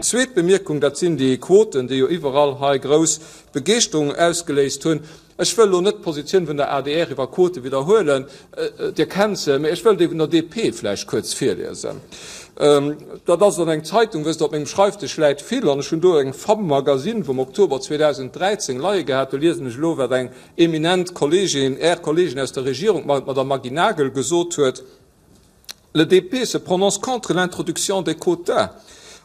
Zweet Bemierkung, dat sinn déi Quoten, déi jo iwwerall hei grouss Begeeschterung ausgeléist hunn. Ech wëll elo net d'Positioun vun der adr iwwer Quote widderhuelen, Dir kennt se, mä ech wëll déi vun der DP vläicht kuerz virliesen. Dat ass an eng Zeitung, wësst Der, op mengem Schreifdësch läit vill, an ech hunn do eng Femme Magazine vum Oktober 2013 leie gehat. Do liesen ech elo, wat eng eminent Kollegin, Är Kollegin aus der Regierung, d'Madame Maggy Nagel, gesot huet. Le DP se prononce contre l'introduction des quotas.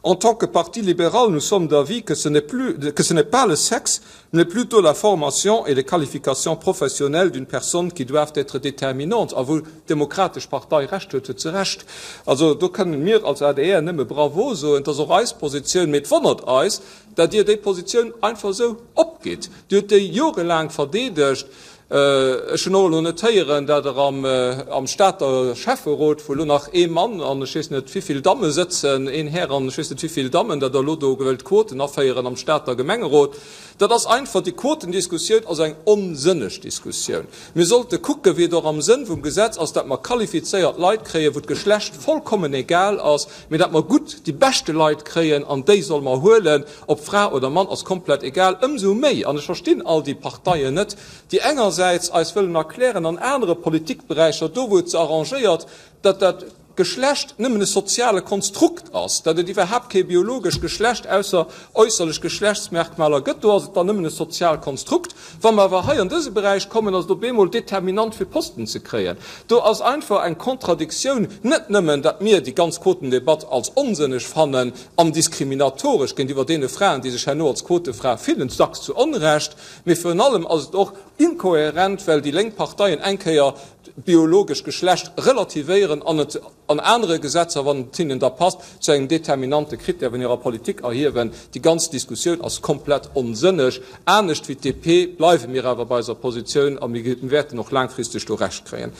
En tant que parti libéral, nous sommes d'avis que ce n'est plus que ce n'est pas le sexe, mais plutôt la formation et les qualifications professionnelles d'une personne qui doivent être déterminantes. A wou d'Demokratesch Partei Recht huet, huet se Recht. Also do kënnen mir als adr nëmme Bravo soen. Et ass och eis Positioun. Mee et wonnert eis, datt Dir déi Positioun einfach esou opgitt. Dir hutt déi jorelaang verdeedegt. Ech hunn och elo net héieren, dat der am Stater Schäfferot, wou elo nach ee Mann an ech weess net wivill Damme sëtzen, een Här an ech weess net wivill Dammen, dat der elo do wëllt Quoten aféieren am Stater Gemengerot. Dat ass einfach, déi Quotendiskussioun ass eng onsënneg Diskussioun. Mir sollte kucken, wéi et och am Sënn vum Gesetz ass, dat mer qualifizéiert Leit kréien, wou d'Geschlecht vollkommen egal ass, mee dat mer gutt, déi beschte Leit kréien an déi solle mer huelen. Ob Fra oder Mann ass komplett egal. Ëmsou méi, an ech verstinn all déi Parteien net, déi engersäits eis wëllen erklären an anere Politikberäicher, do wou et se arrangéiert, datt dat Geschlecht nëmmen e soziale Konstrukt ass, datt et iwwerhaapt kee biologescht Geschlecht ausser äusserlech Geschlechtsmerkmaler gëtt, do ass et dann nëmmen e soziaalt Konstrukt. Wa mer awer hei an dëse Beräich kommen, ass et op eemol determinant fir Posten ze kréien. Do ass einfach eng Kontradiktioun, net nëmmen, datt mir déi ganz Quotendebatt als onsënneg fannen an diskriminatoresch géintiwwer deene Fraen, déi sech herno als Quotefra fillen, dacks zu Onrecht, mee virun allem ass et och inkohärent, well déi lénk Parteien eng Kéier d'biologescht Geschlecht relativéieren an et an anere Gesetzer, wann et hinnen da passt, zu engem determinante Critère vun hirer Politik erhiewen. Déi ganz Diskussioun ass komplett onsënneg. Anescht wéi d'DP bleiwe mir awer bei eiser Positioun a mir wäerten och laangfristeg do Recht kréien.